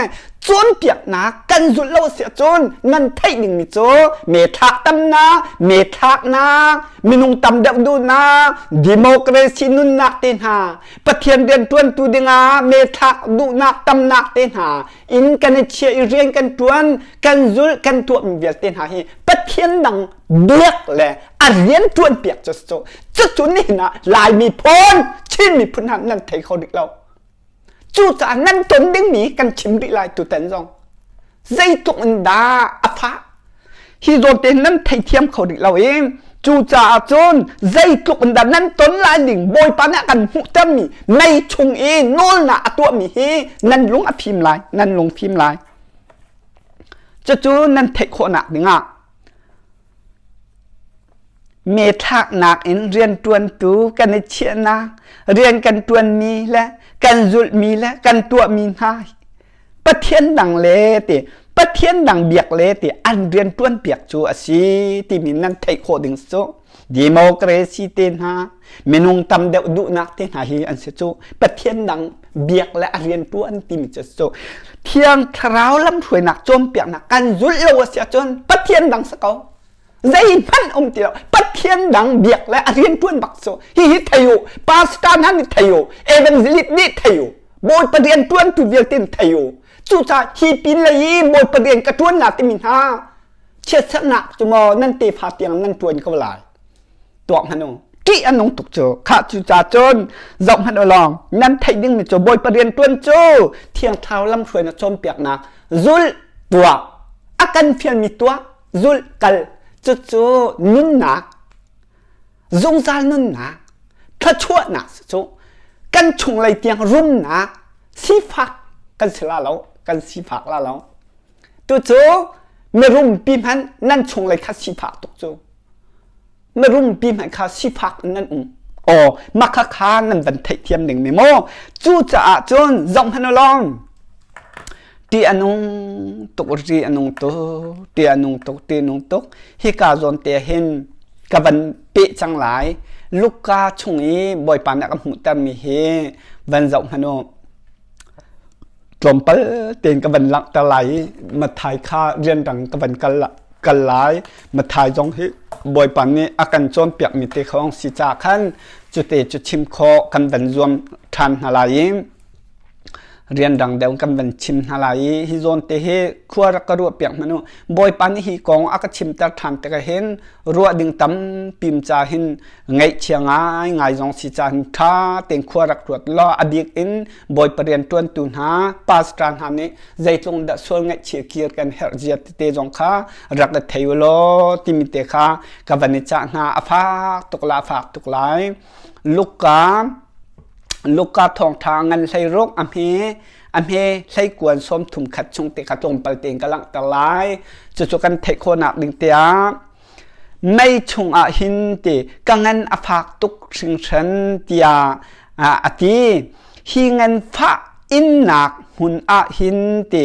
cawnpiaknak kan zulh lo si ahcun nan theih dingmi cu methlak tamnak, methlaknak, minung tam deuh duhnak, democracy nunnak te hna, Pathian rianṭuantu dingah methlak duhnak tamnak te hna in kan i chia i rian kan ṭuan, kan zulh, kan tuahmi vialte hna hi Pathian dang biak le a rian ṭuan piak cu cu cucu nihin ah Lai miphun Chin miphun hna nan thei kho rih lo cucaah nan ton dingmi kan chim rih lai tutan zong zeitluk in dah a fah hi zawn te nan theithiam kho rih lo i cucaah cun zeitluk in dah nan ton lai ding Bawipa nih a kan hmuhtermi mei chung i nawlnak a tuahmi hi nan lung a fim lai nan lung fim lai cucu nan theih khawhnak dingah Methlaknak in rianṭuantu kan i chiahnak, rian kan ṭuanmi le kan zulhmi le kan tuahmi hna Pathian dang le ti Pathian dang biak le ti an rian ṭuanpiak cu a si timi nan theih khawh ding cu democracy te hna minung tam deuh duhnak te hna hi an si cu Pathian dang biak le a rian ṭuan timi cu cu Thiang Thlarau lamhruainak cawnpiaknak kan zulh lo a si ahcun Pathian dang si ko zeihmanh um ti lo Pathian dang biak le a rian ṭuan bak cu hihi thei u pastor hna nih thei u evangelist nih thei u Bawipa rian ṭuantu vialte nih thei u cucaah hi pin lei i Bawipa rian ka ṭuan na timi hna chiatserhnak cu maw nan tefa tiang nan ṭuan ko lai tuak hmanh u ṭih a nung tuk cu khah cu ca cun zoh hmanh u lawng nan theih dingmi cu Bawipa rian ṭuan cu Thiang Thlarau lamhruainak cawnpiaknak zulh tuah a kan fialmi tuah zulh kal cucu nunnak zungzal nunnak thluachuahnak cu kan chunglei tiang rumnak sifak kan si la lo kan sifak la lo tucu mirumpi hmanh nan chunglei kha sifak tuk cu mirumpi hmanh kha sifak in nan um aw makha kha nan van theihthiam ding mi maw cucaah cun zoh hmanh u lawng. Ṭih a nung tuk, ri a nung tuk, ṭih a nung tuk, ṭih a nung tuk. Hika zawn te hin ka van peh cang lai. Luka chung i Bawipa nih a ka hmuhtermi hi van zoh hmanh u. Tlawmpal tein ka van langhter lai i Matthai kha rianrang ka van kal, kal lai. Matthai zong hi Bawipa nih a kan cawnpiakmi te kha si caah khan cute cu chim khawh kan van zuam ṭhan hna lai i rianrang deuh kan van chim hna lai i hi zawn te hi khua rak ka ruah piak hmanh u. Bawipa nih hi kong a ka chimter ṭhan tikah hin ruah ding tampi ca hin ngaihchia ngai ngai zong si ca hin ṭha tein khua rak ruat law a bik in Bawipa rian ṭuantu hna pastor hna nih zeitlung dah sual ngaihchia kir kan herh zia tete zong kha rak i thei u law timi te kha ka van i cah hna. A fak tuk la a fak tuk lai. Luka Luka thawngṭha ngan 16 a hme a hme hleikuan 31 chung te kha tlawmpal tein ka langhter lai. Cucu kan theih khawhnak ding tiah mei chungah hin ti ka ngan a fak tuk hringhran tiah a ti. Hi nganfah innak hmun ah hin ti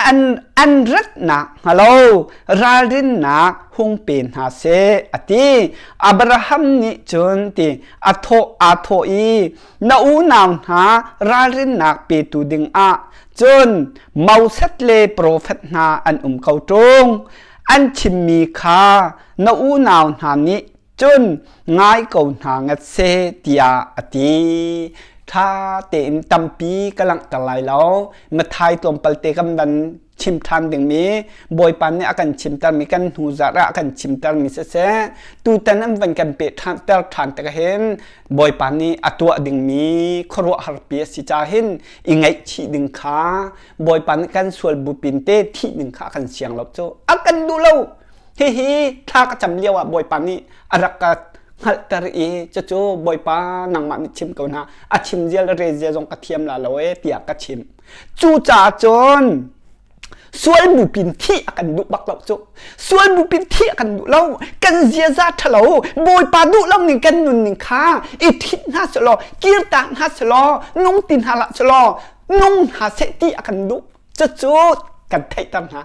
an an ratnak hnga lo ralrinnak hung pe hna seh a ti. Abraham nih cun ti a thawh aa thawh i na unau hna ralrinnak petu dingah cun Moses le profet hna an um ko ṭung. An chimmi kha na unau hna nih cun ngai ko hna ngat seh tiah a ti. Ṭha tein tampi ka langhter lai lo. Mathai tlawmpal te kan van chim ṭhan dingmi Bawipa nih a kan chimtermi kan hnu zarh ah a kan chimtermi siseh tutan an van kan peh ṭhan ter ṭhan tikah hin Bawipa nih a tuah dingmi khuaruahharpi a si caah hin i ngaihchih ding kha Bawipa nih kan sual bupin te thih ding kha a kan siang lo cu a kan duh lo. Hihi thla ka cam lio ah Bawipa nih a rak ka hngalhter i cucu Bawipa nangmah nih chim ko hna a chim zia le re zia zong ka thiam la lo e tiah ka chim. Cucaah cun sual bupin thih a kan duh bak lo cu. Sual bupin thih a kan duh lo. Kan ziaza ṭhalo Bawipa duh lo ning kan nun ning kha i ṭhit hna selaw kirtak hna selaw nung ti hna hlah selaw nung hna seh ti a kan duh. Cucu kan theihter hna.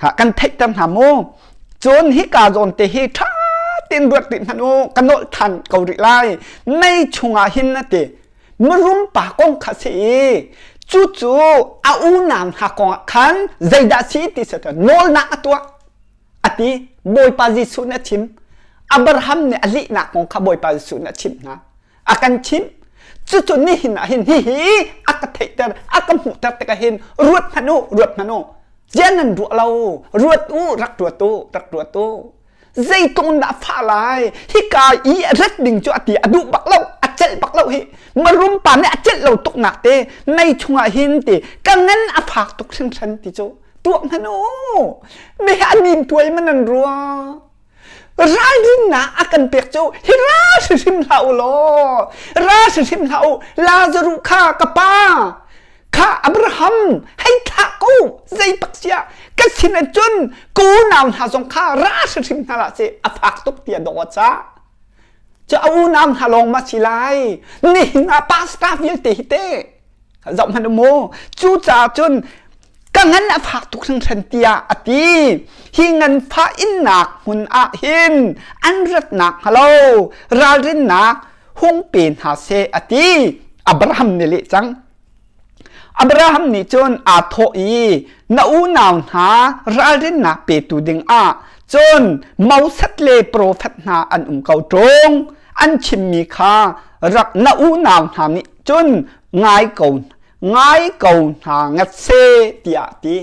Ha kan theihter hna mu. Cun hika zawn te hi ṭha tein ruat rih hmanh u ka nolh ṭhan ko rih lai. Mei chungah hin a ti. Mirum pa kong kha si i cucu a unau hna kong ah khan zeidah si ti si nawlnak a tuah a ti. Bawipa Jesuh nih a chim. Abraham nih a lihnak kong kha Bawipa Jesuh nih a chimh hna. A kan chimh. Cucu nihin ah hin hihi a ka theihter, a ka hmuhter tikah hin ruat hmanh u, ruat hmanh u. Ziah nan ruah lo? Ruat u, rak ruat u, rak ruat u. Zeitluk in dah fah lai? Hika i a rat ding cu a ti a duh bak lo, a celh bak lo hi. Marum pa nih a celh lo tuk nak te mei chungah hin ti ka ngan a fak tuk hringhran ti cu tuak hmanh u. Mi hi a nin tuai man an ruah. Ralrinnak a kan pek cu hi ra hrimhrim hlah u law ra hrimhrim hlah u Lazaruh kha ka pa kha Abraham hei thlah ko zei pak sia ka sin ah cun ka unau hna zong kha ra hrimhrim hna hlah seh a fak tuk tiah dawt ca cu a unau hna lawng ma si lai nihin ah pastor vialte hi te zoh hmanh u mu cucaah cun ka ngan a fak tuk hringhran tiah a ti hi nganfah innak hmun ah hin an ratnak hnga lo ralrinnak hung pe hna seh a ti Abraham nih leh cang Abraham nih cun aa thawh i na unau hna ralrinnak petu dingah cun Moses le profet hna an um ko ṭung an chimmi kha rak na unau hna nih cun ngai ko ngai ko hna ngat seh tiah ti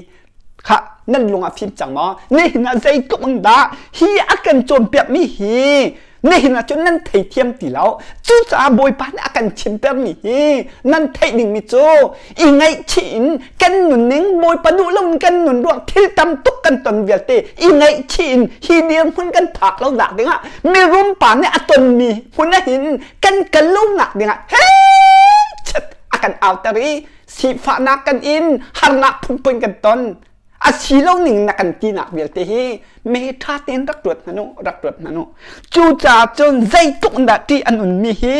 kha nan lung a fim cang maw nihin ah zeitluk in dah hi a kan cawnpiakmi hi nihin ah cun nan theithiam ti lo cucaah bawipa nih a kan chimtermi hi nan theih dingmi cu i ngaihchih in kan nunning bawipa duh lo in kan nun ruang thil tam tuk kan ton vialte i ngaihchih in hi dirhmun kan phak lo nak dingah mirum pa nih a tonmi hmun ah hin kan kal lo nak dingah he chet a kan auter i sifahnak kan in harnak phunphun kan ton a si lo ning na kan tinak vialte hi me ṭha tein rak ruat hmanh u rak ruat hmanh u cucaah cun zeitluk in dah ṭih an unmi hi.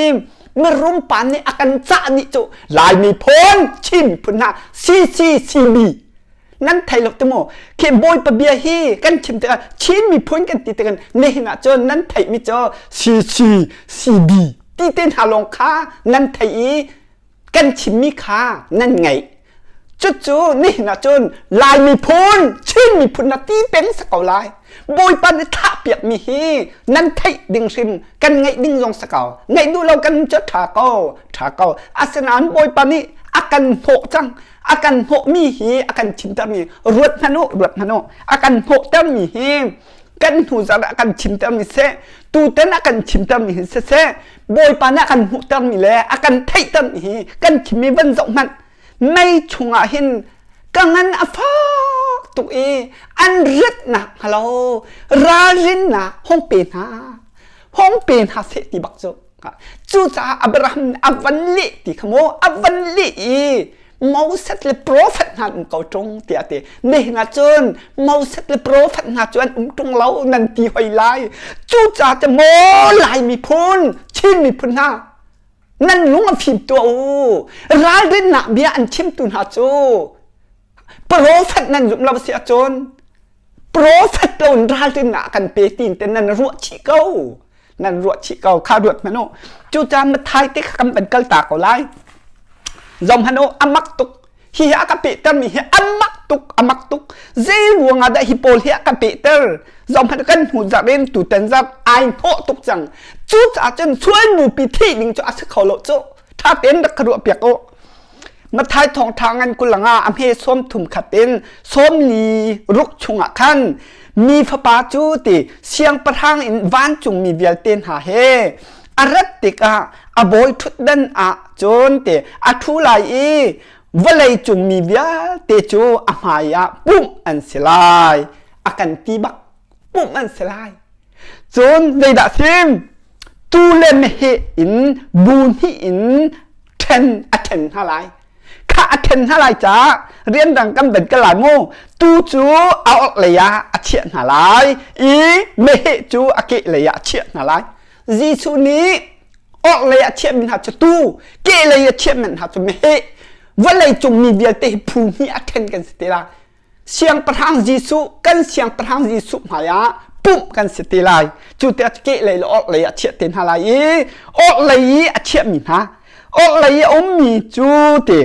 Mirum pa nih a kan cah nih cu Lai miphun Chin miphun hna CCCB nan thei lo ti maw? Khi Bawipa bia hi kan chim tikah Chin miphun kan ti tikah nihin ah cun nan theihmi cu CCCB ti te hna lawng kha nan thei i kan chimmi kha nan ngaih. Cucu nihin ah cun Lai miphun, Chin miphun na ti peng sa ko lai. Bawipa nih thlah piakmi hi nan theih ding hrim kan ngaih ding zong sa ko. Ngaih duh lo kan cu ṭha ko, ṭha ko. Asinain Bawipa nih a kan hnawh cang. A kan hnawhmi hi a kan chimtermi ruat hmanh u, ruat hmanh u. A kan hnawhtermi hi kan hnu zarh ah kan chimtermi seh, tutan a kan chimtermi hi siseh, Bawipa nih a kan hmuhtermi le a kan theihtermi hi kan chimmi van zoh hmanh. Mei chungah hin ka ngan a fak tuk i an ritnak hnga lo ralrinnak hong pe hna hong pe hna seh ti bak cu cucaah Abraham nih a van leh ti kha maw a van leh i Moses le profet hna an um ko ṭung tiah a ti. Nihin ah cun Moses le profet hna cu an um ṭung lo nan ti hoi lai. Cucaah te maw Lai miphun, Chin miphun hna nan lung a fim tuah u. Ralrinnak bia an chimtu hna cu profet nan zumh lo si ahcun profet lo in ralrinnak kan pe tin te nan ruah chih ko. Nan ruah chih ko kha ruat hmanh u. Cucaah Matthai te kha kan van kal ta ko lai. Zom hmanh u a mak tuk. Hi hi a ka pehtermi hi a mak tuk a mak tuk. Zei ruangah dah hi pawl hi a ka pehter? Zom hmanh kan hnu zarh in tutan zarh ai hnawh tuk cang. Cucaah cun sual nupi thih ding cu a si kho lo cu. Ṭha tein rak ka ruah piak u. Matthai thawngṭha ngan kulanga a hme 30 khat in 46 chungah khan mi fapa cu ti siangpahrang in vancungmi vialte hna he a rat tikah a bawi ṭhutdan ah cun ti a ṭhu lai i vawlei cung mi vialte cu a hmai ah pumh an si lai a kan ti bak pumh an si lai cun zeidah sim tu le meheh in bu hnih in ṭhen a ṭhen hna lai kha a ṭhen hna lai caah rianrang kan van ka lai mu tu cu a orh lei ah a chiah hna lai i meheh cu a keh lei ah a chiah hna lai Jesuh nih orh lei a chiahmi hna cu tu keh lei a chiahmi hna cu meheh vawlei cung mi vialte hi phu hnih a ṭhen kan si te lai Siangpahrang Jesuh kan siangpahrang Jesuh hmaiah pumh kan si te lai. Cu te keh lei le orh lei a chiah te hna lai i orh lei i a chiahmi hna orh lei i a ummi cu ti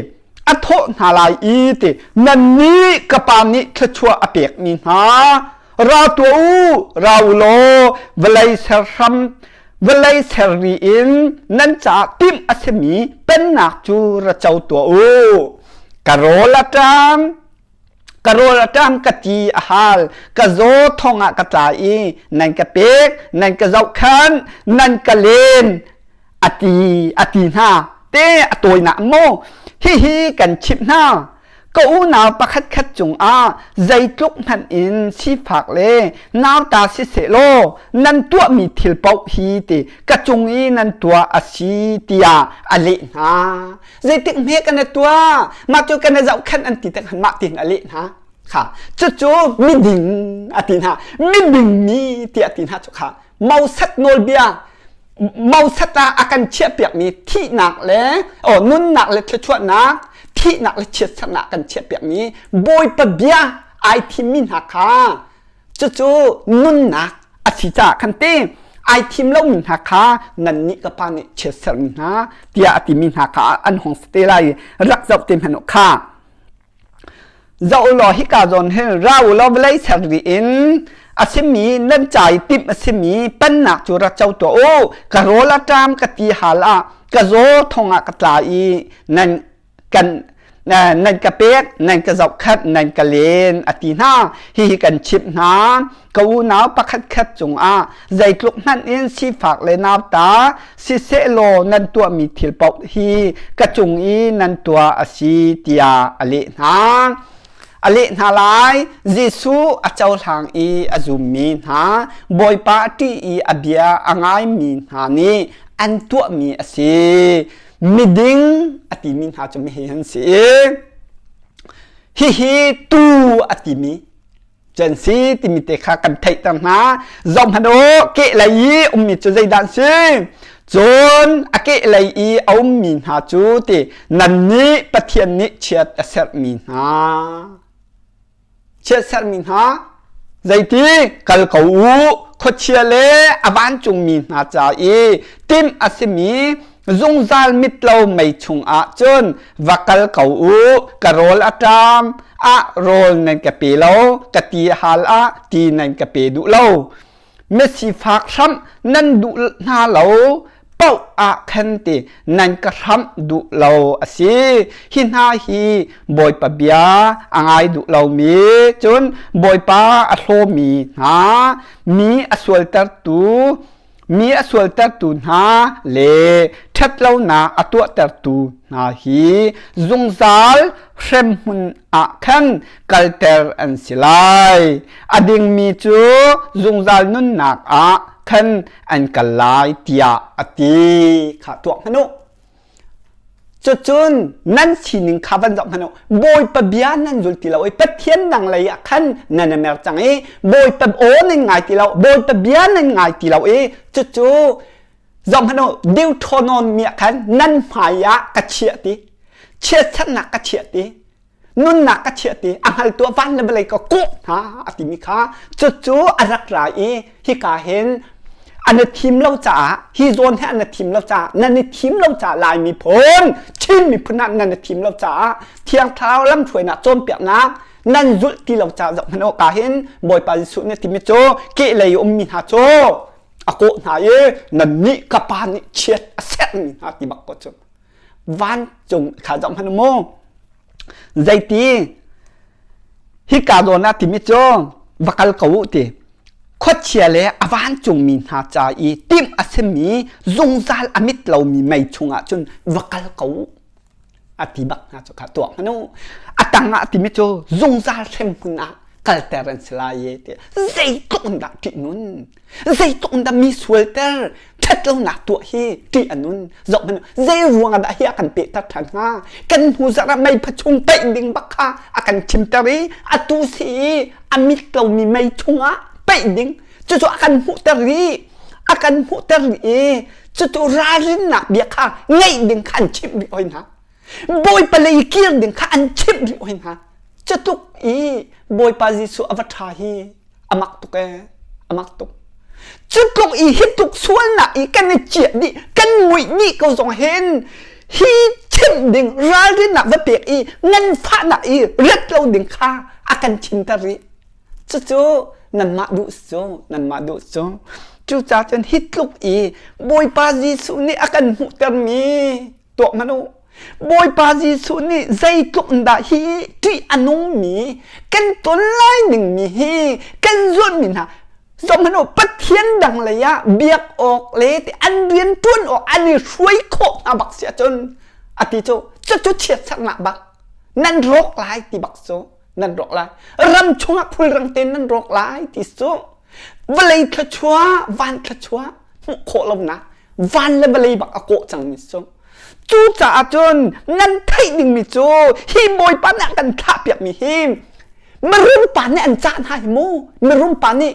a thawh hna lai i ti nannih ka pa nih thluachuah a pekmi hna ra tuah u ra u law vawlei serhram vawlei serri in nan caah timh a simi pennak cu ra co tuah u ka rawl a ṭam ka rawl a ṭam ka ti a hal ka zaw thong ah ka tla i nan ka pek nan ka zohkhan nan ka len a ti a ti hna te a tawinak maw hihi kan chimh hna ka unau pakhat khat cungah zeitluk hmanh in sifak le nauta siseh law nan tuahmi thil paoh hi ti ka cung i nan tuah a si tiah a leh hna zeitik hme kan i tuah mah cu kan i zohkhenh an ti tik mah tin a leh hna kha cucu miding a ti hna miding mi tiah ti hna cu kha Moses nawlbia Moses ah a kan chiahpiakmi thihnak le oh nunnak le thluachuahnak thihnak le chiatsernak kan chiahpiakmi Bawipa bia ai thimmi hna kha Cucu nunnak a si caah khan ti ai thim lomi hna kha nannih ka pa nih chiatsermi hna tiah a timi hna kha an hung si te lai i rak zoh te hmanh u kha. Zoh u law hika zawn hin ra u law vawlei ser dih in a simi nan ca i timh a simi pennak cu rak co tuah u. Ka rawl a ṭam ka ti hal ah ka zaw thong ah ka tla i nan kan nan ka pek nan ka zohkhat nan ka len a ti hna hihi kan chimh hna ka unau pakhat khat cungah zeitluk hmanh in sifak le nauta siseh law nan tuahmi thil paoh hi ka cung i nan tuah a si tiah a leh hna a leh hna lai Jesuh a cohlang i a zummi hna Bawipa a ṭih i a bia a ngaimi hna nih an tuahmi a si miding a timi hna cu mihi an si i hihi tu a timi can si timi te kha kan theihter hna zoh hmanh u kehlei i ummi cu zeidah an si? Cun a kehlei i a ummi hna cu ti nannih Pathian nih chiat a serhmi hna. Chiat serhmi hna zeiti kal ko u khuachia le a vancungmi hna ca i timh a simi zungzal mit lo mei chungah cun va kal ko u ka rawl a ṭam ah rawl nan ka pe lo ka ti hal ah ti nan ka pe duh lo misifak hramh nan duh hna lo paoh ah khan ti nan ka hramh duh lo a si. Hi hna hi Bawipa bia a ngai duh lomi cun Bawipa a hlawmi hna mi a sualtertu mi a sualtertu hna le ṭhatlonak a tuahtertu hna hi zungzal hremhmun ah khan kalter an si lai. A dingmi cu zungzal nunnak ah khan an kal lai tiah a ti kha tuah hmanh u. Cucun nan sining kha van zoh hmanh u. Bawipa bia nan zul ti lo i Pathian dang lei ah khan nan i mer cang i Bawipa aw nan ngai ti lo, Bawipa bia nan ngai ti lo i cucu zoh hmanh u Deuteronomy ah khan nan hmai ah ka chiah ti chiatsernak ka chiah ti nunnak ka chiah ti a hngaltu a van le vawlei ka kawh hna a timi kha cucu a rak ra i hika hin an i thim lo caah hi zawn he an i thim lo caah nan i thim lo caah Lai miphun Chin miphun ah nan i thim lo caah Thiang Thlarau lamhruainak cawnpiaknak nan zulh ti lo caah zoh hmanh u ka hin Bawipa Jesuh nih timi cu kehlei ummi hna cu a kawh hna i nannih ka pa nih chiat a serhmi hna ti bak ko cu vancung kha zoh hmanh mu zeiti hika zawn ah timi cu va kal ko u ti khuachia le a vancungmi hna ca i timh a simi zungzal a mit lomi mei chungah cun va kal ko u a ti bak hna cu kha tuah hmanh u a tang ah timi cu zungzal hremhmun ah kalter an si lai e ti zeitluk in dah ṭih nun zeitluk in dah mi sualter ṭhatlonak tuah hi ṭih a nun zoh hmanh zei ruang ah dah hi a kan pehter ṭhan hnga kan hnu zarh ah meipha chung paih ding bak kha a kan chimter i atu si i a mit lomi mei chungah paih ding cucu a kan hmuhter rih a kan hmuhter rih i cucu ralrinnak bia kha ngeih ding kha an chimh rih hoi hna Bawipa lei kir ding kha an chimh rih hoi hna cutuk i Bawipa Jesuh a va ṭha hi a mak tuk ee a mak tuk cu tluk i hi tluk sualnak i kan i ciah dih kan muih dih ko zong hin hi chimh ding ralrinnak va pek i nganfahnak i ret lo ding kha a kan chimter rih cucu nanmah duh cu nanmah duh cu cucaah cun hi tluk i Bawipa Jesuh nih a kan hmuhtermi tuah hmanh u Bawipa Jesuh nih zeitluk in dah hi ṭih a nungmi kan ton lai dingmi hi kan zulhmi hna zohhmanh u Pathian dang lei ah biak awk le an rian ṭuan awk an i hruai khawh hna bak si ahcun a ti cu cucu chiatsernak bak nan rawk lai ti bak cu nan rawk lai ram chungah khulrang tein nan rawk lai ti cu vawlei thluachuah van thluachuah hmuh khawh lonak van le vawlei bak a kawh cangmi cu cucaah cun nan theih dingmi cu hi bawipa nih a kan thlah piakmi hi mirum pa nih an cah hna hi mu mirum pa nih.